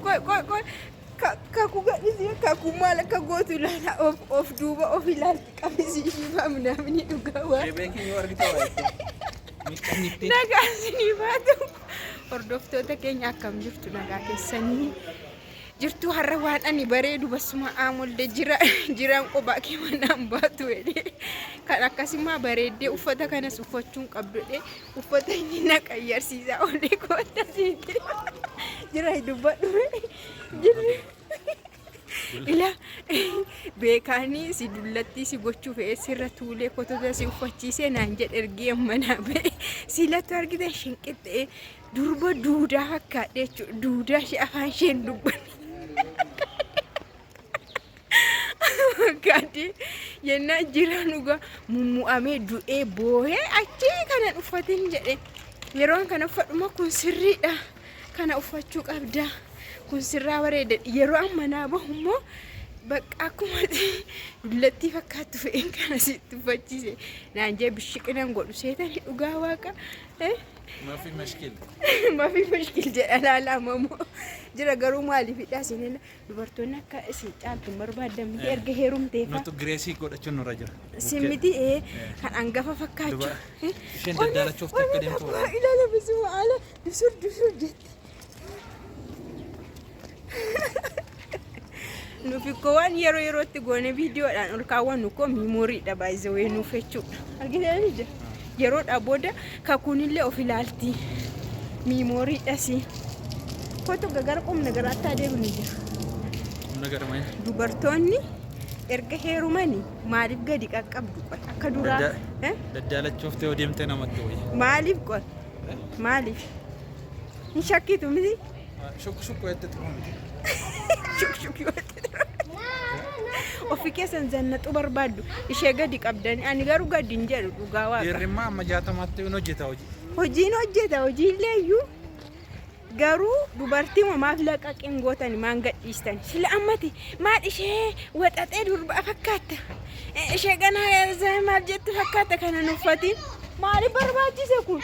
Qoy qoy qoy kakuu gadhisii kakuu maal akka gootu ilaala of of duuba of ilaalti qamisii ishii faamnaamni dhugaa waa. Shebee keenya yoo argite waa jettee. Miqqanyittee. Nagaa isinii baatu. Hordoftoota keenya akkam jirtu nagaa keessanii. Jirtuu har'a waan ani bareedu basuma aamolde jira jiraan qophaa kee manaan baatu jedhee kan akkasumaa bareeddee uffata kanas uffachuun qabdu jedhee uffata inni na qayyarsiisaa olee kootta siiti jira dubbadhu jirri ila beekaanii si dullattii si gochuu fe'ee sirra tuulee kotota si uffachiisee naan jedhe ergee manaa ba'e silattu argite shinqixxee Durba duudaa fakkaadhe jechuudha. Duudaa ishee afaan isheen dubbanne. Fakkaadhe yennaa jiraan dhugaa mummu'amee du'ee boohee achii kanan uffatin jedhe. Yeroon kana uffadhuma kun sirriidha. Kana uffachuu qabda. Kun sirraa bareeda. Yeroo amma naa bahu immoo bakka akkuma dullattii fakkaattu fe'een kana sitti uffachiise. Naan jee bishiqinan godhu seetani dhugaa waaqa. Mafi mashkil. Mafi mushkil jedha laala mamoo. Jira garuu maaliifidha isin dubartoonni akka isin caaltu hin barbaaddan miti erga heerumteefa. Nutu gireesii godhachuun nurra jira. Isin miti kan hangafa fakkaachuu. Isheen daddaalachuuf takka deemtu waraana. Ilaala bisuma ala dusur dusur jetti. Nuuf ikkoo waan yeroo yerootti goone viidiyoodhaan ol kaawwannu koo miimooriidha baay'ee nuuf jechuudha. Argitanii jira. Yeroodhaa booda kakuunillee of ilaalti. Miimooriidhas. Kootu gara qomna garaatti adeemnu jira. Humna gara maal? Dubartoonni erga heerumanii maaliif gadi qaqqabdu qoy? Akka duraa. Eh? Daddaalachuuf ta'uu deemtee namatti wayya. Maaliif qoy? Maaliif? Hin shakkitu miti? Shukku shukku jette xumuu miti. Shuk shuk yoo ta'e. Ofii keessan zannaxuu barbaaddu ishee gadi qabdanii ani garuu gadi hin jedhu dhugaa waaqa. Dhiirrimmaa amma 60tti hin hojjeta hojii. Hojiin hojjeta hojiillee iyyuu garuu dubartii maaf laqaqin gootani maan gadhiistan sila ammati maal ishee waxaxee durbaa fakkaatta ishee ganaa maal jettu fakkaata kana hin uffatiin maaliif barbaachise kun?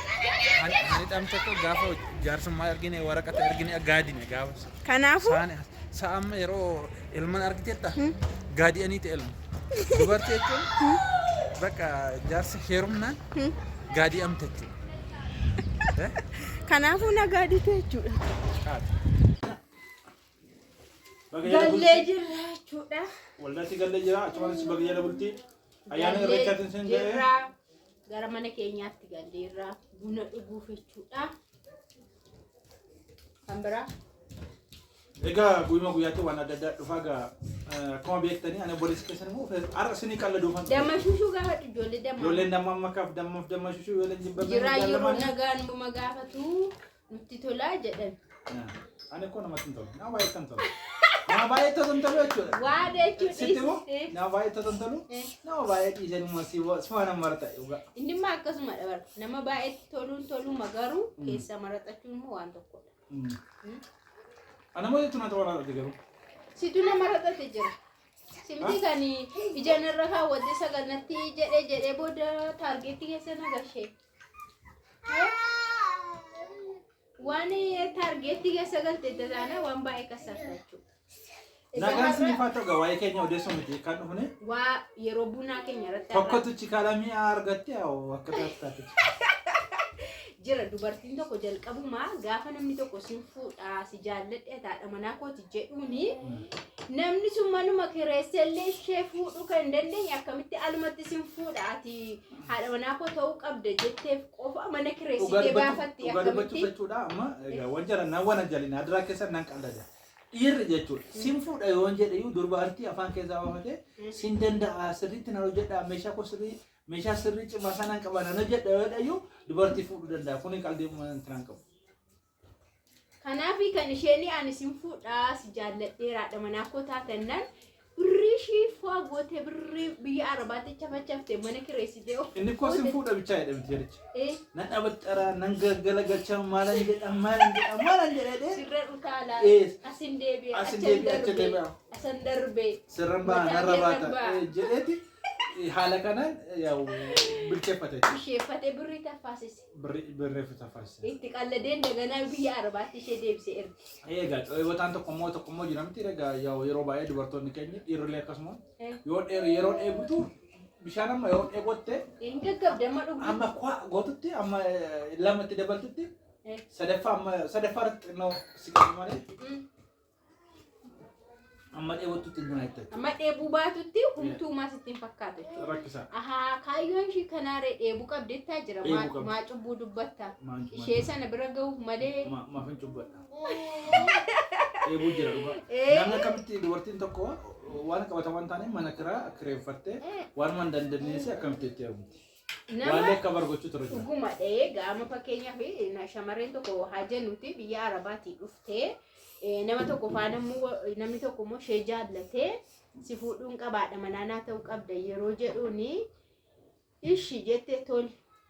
Ani dhamsa koo gaafa jaarsummaa ergine waraqata ergine gaadine gaafa. Kanaafuu Saani sa'a amma yeroo ilman argiteetta gaadi'anii ta'e ilma. Dubartii jechuun bakka jaarsi heerumnaan gaadi'amte jechuudha. Kanaafuu na gaadite jechuudha. Qaata. Gallee jirra jechuudha. Waldaatti gallee jira achumanis baga jala bultii ayyaana irreechaatiin sin ga'e. Jirra. Gara mana keenyaatti galleerra buna dhuguuf jechuudha. Kan biraa. Egaa guyyuma guyyaatti waan adda addaa dhufaa egaa akkuma beektanii ani obboleessi keessan immoo har'a isinii qalladuufan. Damma shushuu gaafadhu ijoollee damma. Ijoolleen damma amma kaaf dammaaf damma shushuu ijoolleen jibba Jiraa yeroo nagaan numa gaafatu nutti tolaa jedhan. Ani koo namatti hin tolu. Nama baay'eetti hin tolu. Nama baay'eetti hin tolu jechuudha. Waa jechuun Sitti immoo dhiisiste. nama baay'eetti hin tolu. Nama baay'ee dhiisan immoo si suma nama marata dhugaa. Inni immoo akkasuma dabala. Nama baay'eetti toluun toluma garuu keessa maraxachuun immoo waan tokkodha. Ana moo jettu na tola garuu. Situ nama raxate jira. Simti kan ija narra kaawwate sagal natti jedhee jedhee booda taargeetti keessa na gashee. Waan taargeetti keessa galte taana waan baay'ee kasarta jechuudha. Nagaan isiniif haa ta'u waa'ee keenya odeessuu miti kan dhufne. Waa yeroo bunaa keenya irratti Tokkotu chikaalaa mi'aa argatte akka taatu taate. Jira dubartiin tokko jalqabumaa gaafa namni tokko sin fuudhaa si jaalladhe haadha manaa kooti jedhuuni namni sun manuma kireessellee ishee fuudhuu kan hin dandeenye akkamitti alumatti sin fuudha ati haadha manaa koo ta'uu qabda jetteef qofa mana kireessitee baafatti Dhugaa dubbachuuf akkamitti jechuudha amma egaa waan jara nan waan jalina adiraa keessa nan qallada. Dhiirri jechuudha sin fuudha yoon jedhe iyyuu durba artii afaan keessaa baafatee sin danda'a sirriitti nan hojjedha meeshaa koo sirrii meeshaa sirrii cimaa sanaan qaba nan hojjedha yoo jedhe iyyuu dubartii fuudhuu danda'a kuni qaldii intinaan qabu. Kanaaf kan isheen ani sin fuudhaa si jaalladheera haadha manaa koo taatannaan birrii ishii faa gootee birrii biyya arabaatti chafachafte mana kireessitee of Inni koo sin fuudha bichaa jedhe miti jerichi. Nan dhabaxxara nan gaggalagalcha maalan jedha maalan jedha maalan jedha jedhee Sirra utaalaa asin deebi'e Asin achan deebi'e, achi darbee deebi'a. asan darbee sirran ba'a mataa narra keerran baata ba'a. jedheeti. Haala kanaan yaa'u bilcheeffate jechuudha. Isheeffatee birrii taffaasise. Birrii taffaasise. Itti qalladeen daganaa biyya Arabaatti ishee deebisee erge. Egaa dheebotaan tokkommoo jira miti. Egaa yaa'u yeroo baay'ee dubartoonni keenya, dhiirrillee akkasuma, yoo dheeru yeroo dheebutu bishaan amma yoo dheebotte Hin gaggabde amma dhugdu. Amma kwa gootutti, amma lamatti dabaltutti, sadaffaa, amma sadaffaa irratti xinnoo siqatu malee amma dheebottutti hin jiraatu. Amma dheebuu baatutti humtuu maas ittiin fakkaatu jechuudha. Rakkisaa. Ahaa, kaayyoon ishii kanaaree dheebuu qabdettaa jira. Dheebuu qabdi. Maa cubbuu dubbatta? Ishee sana bira gahuuf malee. Maaf hin cubbadha? Dheebuu jira dhugaa. Namni akkamitti dubartiin tokko waan qabatamaa hin taane mana kiraa kireeffattee waan man dandeenyees akkamitti itti heerumti? Nama Waan akka bargochuu ture jira. Dhuguma dhahee gaama fakkeenyaaf shamarreen tokko haa jennuti biyya Arabaatii dhuftee, nama tokko faana immoo, namni tokko immoo ishee jaallatee si fuudhuun qabaadha, manaanaa ta'uu qabda yeroo jedhuuni, ishi jettee tole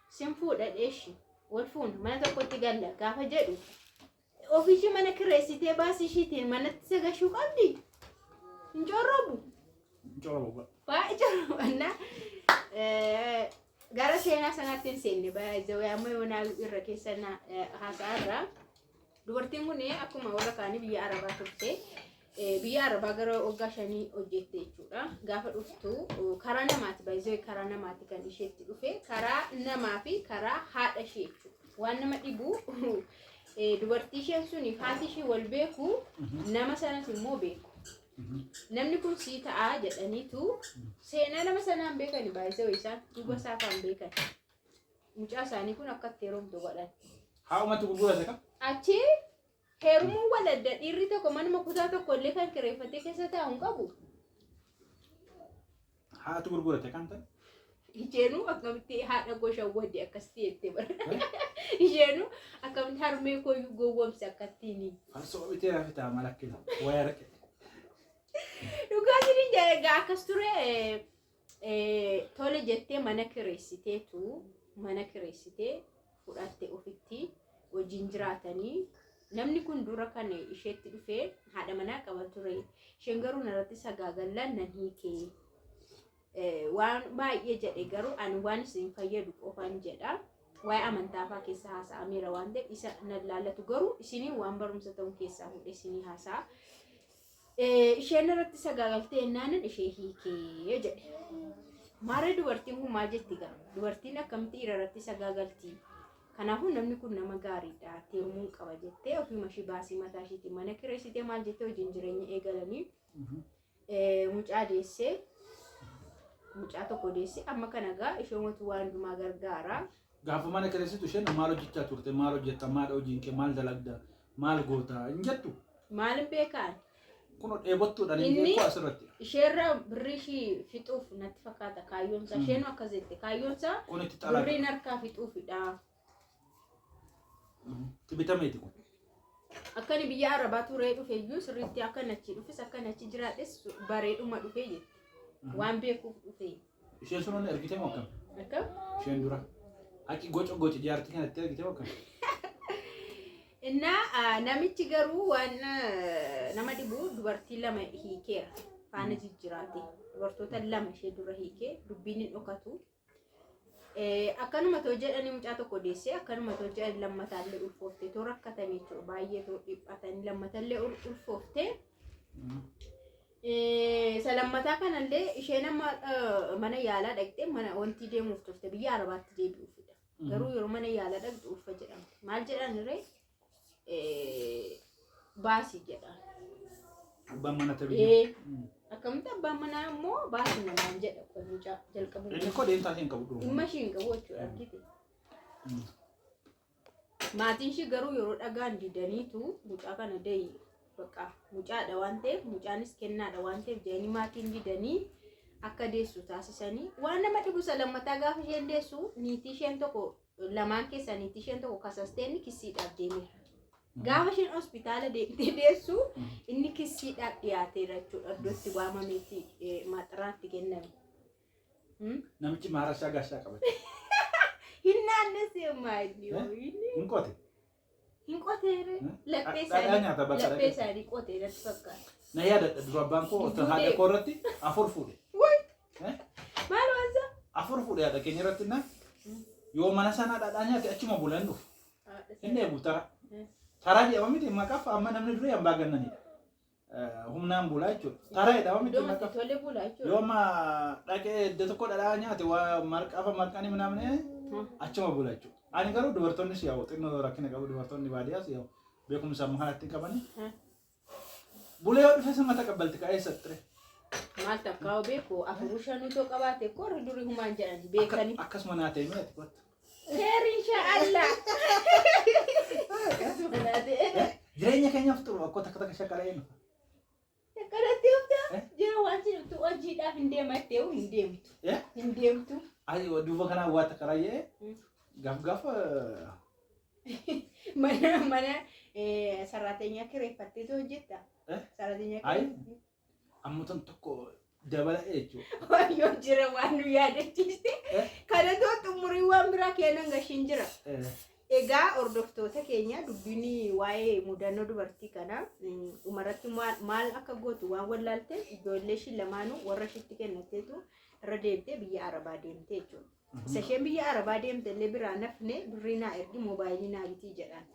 sin fuudha, ishi wal fuuna, mana tokkotti galla gaafa jedhu, ofiishii mana kireessitee baasii ishiitiin manatti sagashuu qabdi. Hin corrobu. Corrobu. Baay'ee corrobannaa. Gara seenaa sanaatti hin seenne, baay'ee amma yoonaa irra keessa haasa'aa irraa. Dubartiin kun akkuma warra kaanii biyya Arabaa turte. Biyya Arabaa gara waggaa 5 hojjette jechuudha. Gaafa dhuftu karaa namaati, baay'ee karaa namaati kan isheetti dhufe. Karaa namaa fi karaa haadha ishee jechuudha. Waan nama dhibu, dubartii isheen suni haati ishee wal beeku, nama sanas immoo beeku. Namni kun sii ta'aa jedhaniitu seenaa nama sanaan beekani, baay'ee isaan duuba isaa kan beekan. Mucaa isaanii kun akka itti heerumtu godhan. Haa'umatti gurgurate kam? Achi heerumuu waladda dhiirri tokko manuma kutaa tokko illee kan kireeffatee keessa taa'u hin qabu. Haatu gurgurate kan ta'e? Isheenuu akkamitti haadha koo shawwadde akkasitti jettee bara. Isheenuu akkamitti harmee koo gowwoomse akkattiin. Farsoo bitee rafitaa malakkina. Waya raqe. Dhugaa isin egaa akkas ture, tole jettee mana kireessiteetu, mana kireessitee fudhatte, ofitti wajjin jiraatanii. Namni kun dura kan isheetti dhufee haadha manaa qaba ture. Isheen garuu narratti sagaagallaan nan hiikee. Waan baay'ee jedhe, garuu ani waan isin fayyadu qofaan jedha. Waa'ee amantaa fa'aa keessa haasa'ameera waan ta'eef isa nan laallatu, garuu isinii waan barumsa ta'u keessaa fuudhee isinii haasa'a. Isheen irratti sagaagaltee ennaanin ishee hiikee jedhe. Maarree dubartiin kun maal jetti gaa? Dubartiin akkamitti dhiira irratti sagaagalti? Kanaafuu namni kun nama gaariidha, heerumuun qaba jettee ofiima ishii baasii mataa ishiitiin mana kireessitee maal jettee wajjin jireenya eegalanii, mucaa deessee, mucaa tokko deessee, amma kana gaa isheen waan hundumaa gargaara. Gaafa mana kireessitu isheen maal hojjechaa turte? Maal hojjetta? Maal hojiin kee? Maal dalagda? Maal goota? Hin jettu. Maalin beekaan? Kun dheebottuudhaan hin beeku asirratti. Isheerraa birrii ishii fixuuf natti fakkaata kaayyoonsaa. Isheen akkas jette, kaayyoonsaa Kun itti xalaqa. birriin harkaa fixuufidha. Itti bitameeti kun. Akka inni biyya Arabaa turee dhufe iyyuu sirriitti akka inni achi dhufes, akka inni achi jiraadhes bareeduma dhufe jette. Waan beekuuf dhufe. Isheen sun ergite moo akkam? Akkam? Isheen dura. Akki goca goca jaartii kanatti ergite moo akkam? Innaa namichi garuu waan nama dhibu, dubartii lama hiikeera. Faana jijjiraate. Dubartoota lama ishee dura hiikee, dubbiin hin dhokatu. Akkanuma too jedhanii mucaa tokko deessee, akkanuma too jedhanii lammataallee ulfooftee, too rakkatanii jechuudha. Baay'ee too dhiphatanii lammatallee ulfooftee. Isa lammataa kanallee isheen amma mana yaalaa dhaqxee, mana wanti deemuuf turte, biyya Arabaatti deebi'uufidha. Garuu yeroo mana yaalaa dhaqxu ulfa jedhamte. Maal jedhan ree? Baasii jedhan. Abbaan mana tabii. Akkamitti abbaan manaa immoo baasii namaan jedha qoy mucaa jalqabu. Inni koo deemtaa isheen qabu duruma. Dhimma ishii hin qabu jechuudha, argite. Maatiin ishii garuu yeroo dhagaan didaniitu, mucaa kana dayi, bakka mucaadha waan ta'eef, mucaanis kennaadha waan ta'eef jedhanii maatiin didanii akka deessu taasisanii. Waan nama dhibu, isa lammataa gaafa isheen deessu niitii isheen tokko, lamaan keessaa niitii isheen tokko kasastee inni kissiidhaaf deemeera. Gaafa isheen hospitaala deemtee deessu inni kissiidhaaf dhiyaateera jechuudha. Iddootti waamameetti maaxiraatti kenname. Namichi maarashaa gaashaa qabate. Hin naannessee maali? Hin qote. Hin qoteere. Laphee Dhadhaa isaanii nyaata bakka laphee dhaqee. isaanii qotee natti fakkaata. Na yaadadha, dura abbaan koo Gidduu haadha koo irratti afur fuudhe. Wai! Eh? Maal waansa? 4 fuudhee haadha keenya irratti na yoo mana sanaa dhadhaa nyaate achuma bulan dhufu. Hin eegu tara. Taraa jedhama miti maqaaf amma namni durii hambaa gannanidha. Humnaan bulaa jechuudha. Taraa jedhama miti Iddoo maqaaf. tole bulaa jechuudha. Yoo amma dhaqee iddoo tokko dhadhaa nyaate waa marqaafa marqanii minaamne achuma bula jechuudha. Ani garuu dubartoonnis yaa'u xinnoo rakkina qabu, dubartoonni baadiyyaas yaa'u beekumsa amma kanatti hin qabani. Bulee yoo dhufe sama taqabbalti ka'ee ture. Maal takkaa beeku afur shanuu too qabaate korri durii humaan jedhan beekanii. Akkasuma naa ta'e mi'aati kottu. Keer inshaallah. Akkasuma naa ta'e. Jireenya keenyaaf xuru akkoo takka takka shakala eenyu. Akkanatti hubta jira waan si hojiidhaaf hin deemattee hin deemtu. Hin deemtu. Ayi duuba kanaa waa takka rayyee gaaf gaaf. Mana saraatenyaa kireeffatteetu hojjetta. Saraatenyaa Ayi. Amma tan tokko dabala'ee jechuudha. Wayyoo jira waan nu yaadachiiste. Kana too xumurii waan biraa kennan gashiin jira. Egaa hordoftoota keenya, dubbiin waa'ee mudannoo dubartii kanaa dhumarratti maal akka gootu waan wallaalte ijoollee ishii lamaanuu warra ishiitti kennatteetu irra deemtee biyya Arabaa deemte jechuudha. Isa isheen biyya Arabaa deemte illee biraa nafne, birrii naa ergi, moobaayilii naa bitii jedhaan.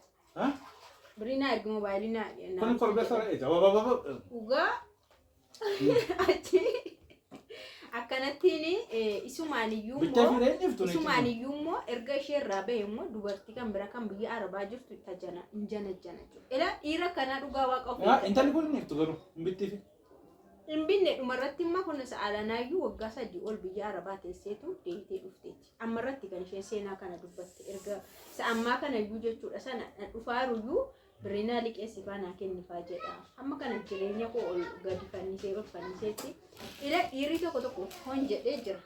Birrii naa ergi, moobaayilii naa Kun bitii korbeessa jedhaan. re'eeti. Dhugaa achi akkanattiin isumaan iyyuu Bittee immoo fi re'een dhiftu ni isumaan iyyuu immoo erga ishee irraa bahe immoo dubartii kan bira kan biyya Arabaa jirtu tajana hin janajjana jechuudha. Ila dhiira kanaa dhugaa waaqa ofii Intalli kun hin dhiftu garuu hin bittiifi. Hin binne. Dhumarratti immoo kun sa'aalanaayyuu waggaa 3 ol biyya Arabaa teesseetu deebitee dhufteeti. Ammarratti kan isheen seenaa kana dubbatte erga sa'ammaa kana iyyuu jechuudha, sana dhufaaruyyuu birrinaa liqeessifaa naa kennifaa jedha. Amma kana jireenya koo ol gadi fannisee ol fanniseetti. Ila dhiirri tokko tokko hon jedhee jira.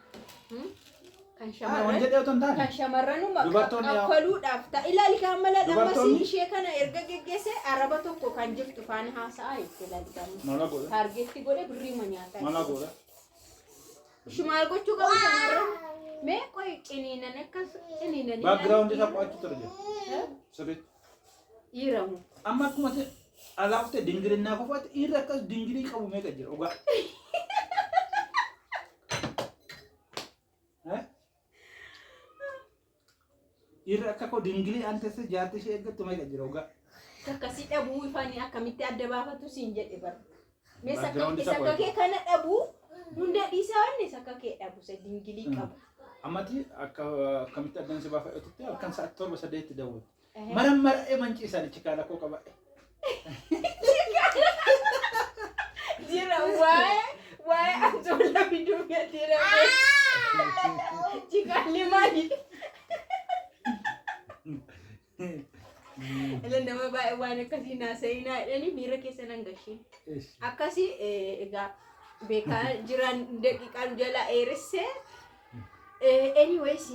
Kan Waan shamarran jedhee otoo hin taane. Kan shamarranuma Dubartoonni kaffaluudhaaf ta'a. Ilaali kan mala lammasii ishee kana erga geggeesse araba tokko kan jirtu faana haasa'aa jettee ilaali kan. Mala godha. Target godhe birriima nyaataa. Mala godha. Shumaal gochuu qabu shamarran. Mee qoy ciniinan akkas ciniinanii. Background isaa qo'achuu ture jira. Sirriitti. Dhiiramu. Amma akkuma alaaftee dingirinnaa qofaatti dhiirri akkas dingirii qabu meeqa jira dhugaa. Eh? Dhiirri akka koo dingilii aan teessee jaartii ishee eeggattu meeqa jira dhugaa. Akkasii dhabuu ifanii akkamitti adda baafatu siin jedhe bara. Mee Background isaa sakka kee kana dhabuu hunda dhiisaa, wanni sakka kee dhabu isa dingilii qabu. Ammatti akka akkamitti addaan si baafadhutti halkan sa'aatii 7 8tti dawwatu. Maran mara'ee manciisaan ichi kaala koo qabadhe. Jira waa'ee ansoolaa fiduu gateera. Jikaalli maali? Ila nama baay'ee waan akkasii naasa'inaa jedhanii miira keessa nan gashiin. Akkasii egaa beekaa jiran daqiiqaan jala dheeressee. Anyways,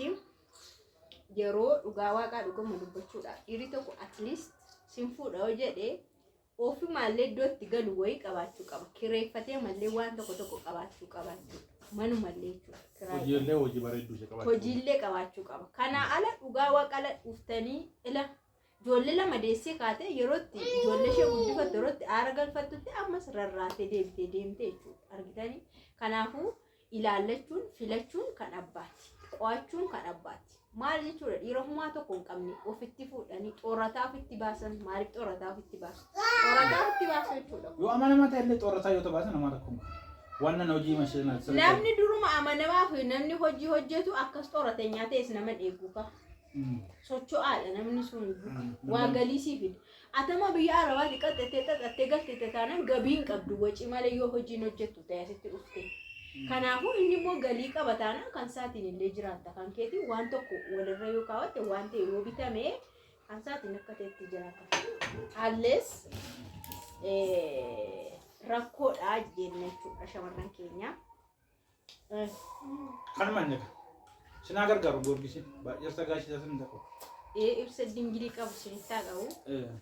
yeroo dhugaa waaqaa dhugama dubbachuudha, dhiirri tokko at least sin fuudha yoo jedhee ofumaallee iddoo itti galu wayii qabaachuu qaba. Kireeffatee mallee waan tokko tokko qabaachuu qaba jechuudha. Manumallee jechuudha. Kiraayii. Hojiilee hojii bareedduu ishee qabaachuu. Hojiillee qabaachuu qaba. Kanaa ala dhugaa waaqala dhuftanii ila ijoollee lama deessee kaatee yerootti ijoollee ishee guddifattu, yerootti aara galfattutti ammas rarraatee deebitee deemte jechuudha. Argitanii? Kanaafuu ilaallachuun filachuun kan abbaati. Qo'achuun kan abbaati. Maal jechuudha, dhiira humaa tokko hin qabne ofitti fuudhanii xoorataa ofitti baasan. Maaliif xoorataa ofitti baasu? Xoorataa ofitti baasu jechuudha. Yoo amanamaa ta'e illee xoorataa yoo ta'e nama rakkoo. Wannan hojii mashinaa. Namni duruma amanamaa fi namni hojii hojjetu akkas xooratenyaa ta'es nama dheeguu qaba. Socho'aadha namni sun, waa galii sii fida. Atama biyya Arabaatti qaxxattee xaxattee galtee taanaan gabii hin qabdu waci malee yoo hojiin hojjettu ta'e asitti dhufte. Kanaafuu inni immoo galii qaba taanaan kan isaatiin illee jiraatta, kan keetiin waan tokko walirra yoo kaawwatte, waan ta'e yoo bitame kan isaatiin akka ta'etti jiraata. Allees rakkoodha jenna jechuudha shamarran keenya. Kanuma inni sinaa gargaaru goorgisi baay'ee sagaashisa sin ta'u. Ibsa dingilii qabu sinittaa qabu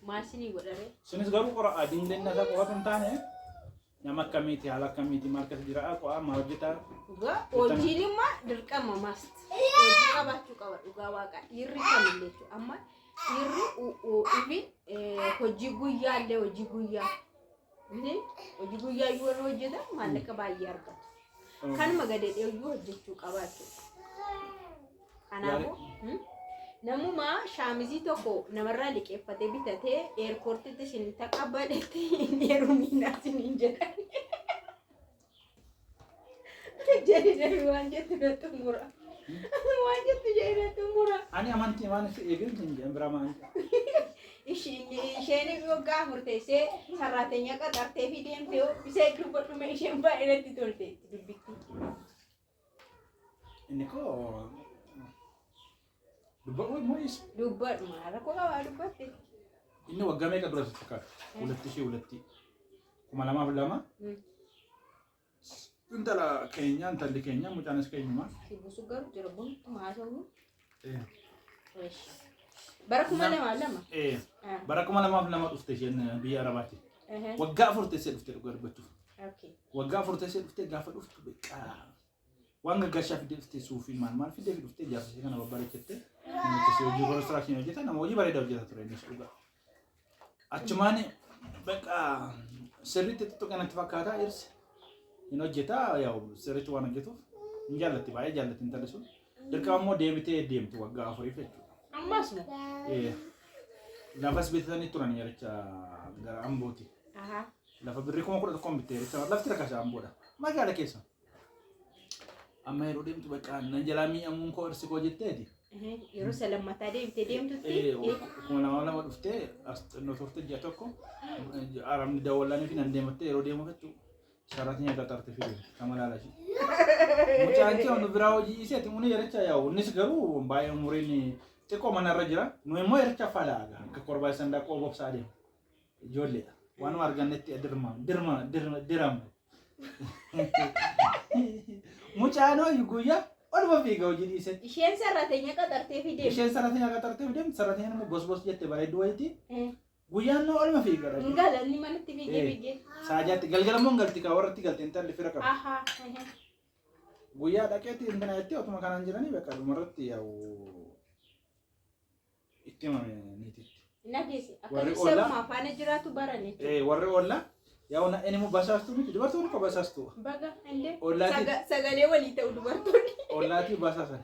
maal sinii godhare? Sunis garuu qora'a dingilina isaa qofatu hin taane, nama akkamiiti, haala akkamiiti, maal keessa jira, qo'aa maal hojjetaa. Dhugaa hojiin immoo dirqama must hojii qabaachuu qaba dhugaa waaqa dhiirri kamillee jechuudha. Amma dhiirri ifi hojii guyyaallee hojii guyyaa miti, hojii guyyaa iyyuu warri hojjetan maallaqa baay'ee argatu. Kanuma gadi dheeyyuu hojjechuu qaba jechuudha. Kanaafuu namuma shaamizii tokko namarraa liqeeffatee bitatee airportitti isin taqabbaletti hin heeruminaa isiniin jedhan. Jedhi namni waan jettu na xumura. Waan jettu jedhi na xumura. Ani amantii waan si eegeen hin jedhan biraa maal. Isheen waggaa 4 teessee sarraateenya qaxartee fi deemtee isee dubbadhuma isheen baay'ee natti tolteetti dubbitti. Inni koo dubbadhu immoo isa. Dubbadhuma rakkoo qabaa dubbatte. Inni waggaa meeqa dura sitti fakkaata? Huletti ishee huletti. 2002. Intala keenya, intalli keenya, mucaanis keenyuma. Si buusu garuu jira buntu haasa'u. Bara 2002. Bara 2002 dhufte isheen biyya Arabaati. Waggaa 4 teessee dhufte dhugaa dubbachuuf. Waggaa 4 teessee dhufte. Gaafa dhuftu beekaa waan gaggaashaa fidee dhufte, suufii maal maal fidee dhuftee jaarsa ishee kana babbareechatte. Namicha hojii constructionii hojjeta, nama hojii bareedaa hojjeta ture innis dhugaa. Achumaan bakka sirriitti tuttuqe natti fakkaata. Irsi hin hojjeta, yaa'u sirriitti waan hojjetuuf hin jaallatti, baay'ee jaallatti intalli sun. Dirqama immoo deebitee deemti waggaa 4f jechuudha. Ammas moo? Lafas bitatanii turan yericha gara Ambooti. Lafa birrii 11,000 bittee yericha, lafti rakasa Amboodha. Magaala keessa. Amma yeroo deemtu bakka nan jalaa miidhamuun koo irsi koo jetteeti. Yeroo isa lammataa deebitee deemtutti. 2002 dhuftee as xinnoo turte, ji'a tokko arabni daawwallanii fi nan deemattee yeroo deemu jechuudha. Sarratiin qaxarte fi deemte kama laala ishee. Mucaan kee nu biraa hojii dhiiseeti muni yericha, yaa'u innis garuu baay'ee umuriin xiqqoo manarra jira. Nu immoo yericha falaa akka korbaa sandaaqoo bobsaa deemu. Ijoolleedha. Waanuma argannetti dirma dirma dirma diramu. Mucaan hooyi guyyaa oluma fiiga hojii dhiisetti. Isheen sarrateenya qaxartee fi deemte. Isheen sarrateenya qaxartee fi deemti. Sarrateenyaan immoo bos bos jette, bareedduu wayiiti. Guyyaan noo oluma fiiga. Hin gala inni manatti fiigee fiigee. Saajaatti galgala immoo hin galti kaa warratti galti, intalli fira qaba. Guyyaa dhaqeetti intina jettee otuma kanaan jiranii bakka dhumarratti yaa'u itti himame niititti. Nageesse Warri akka ollaa- seeruma faana jiraatu baran jechuudha. Warri ollaa yaa'u na inni immoo basaastuu miti, dubartoonni koo basaastuu. Baga illee Ollaatii sagalee walii ta'u dubartoonni. Ollaatii basaasan.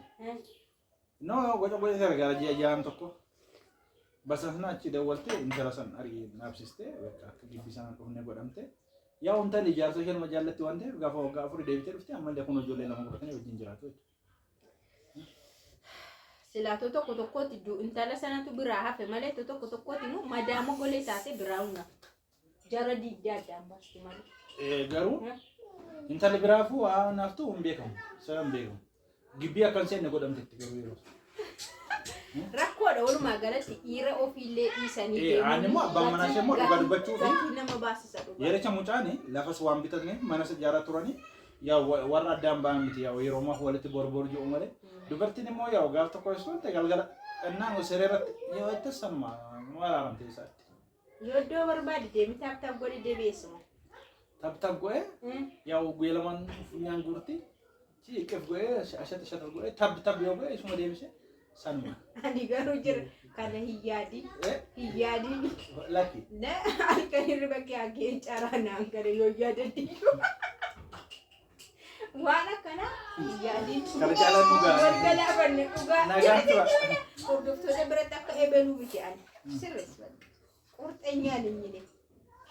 No goca goca gargaara ji'a ja'an tokko. Basaasna achi dawwaltee intala san argee naabsistee bakka akka gibbii sanaan dhufne godhamte. Yaa intalli ijaarsa isheen jaallatti waan ta'eef gaafa waggaa 4 deebitee dhufte ammallee kun ijoollee lama godhatanii wajjin jiraatu jechuudha. Silaatoo tokko tokkotti intala sanatu biraa hafe malee tokko tokkotti immoo madaama golee taate biraa hunna. Jara diiddaa addaan baasti malee. Garuu intalli biraafuu haa naaftuu hin beekamu. Sana hin beekamu. Gibbii akka hin seenne godhamtetti garuu yeroo. Rakkoodha, walumaa galatti dhiira ofiillee dhiisanii Ani immoo abbaan manaa ishee immoo dhugaa dubbachuu fi gatii nama baasisa dhugaa. Yericha mucaan lafas waan bitataniif manas ijaaraa turanii, yaa warra addaan ba'an miti, yaa yeroo ammaa walitti borbor jiru malee. Dubartiin immoo yaa gaaf tokko ibsuun galgala innaan siree irratti yoo itti sanuma nu araaramte isaatti. Yoo iddoo barbaade deemi tap tap godhi deebi'eessuma. Tap tap godhee yaa guyyaa lamaan funyaan guurti. Ciiqeef godhee ashata ashata godhee tab tab yoo godhee isuma deebise sanuma. Ani garuu jira kana hin yaadin. Hin yaadin. Lakki. Na halkan hirriba kee hagee caraa naan gale yoo yaadadhi. Waan akkanaa hin yaadin. Kana caalaan nu ga'a. Wal galaafanne dhugaa. Nagaan tura. Hordoftoota biratti akka ebaluu miti ani. Sirreessi. Qurxeenyaan hin nyine.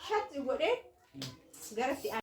Shatti godhee garatti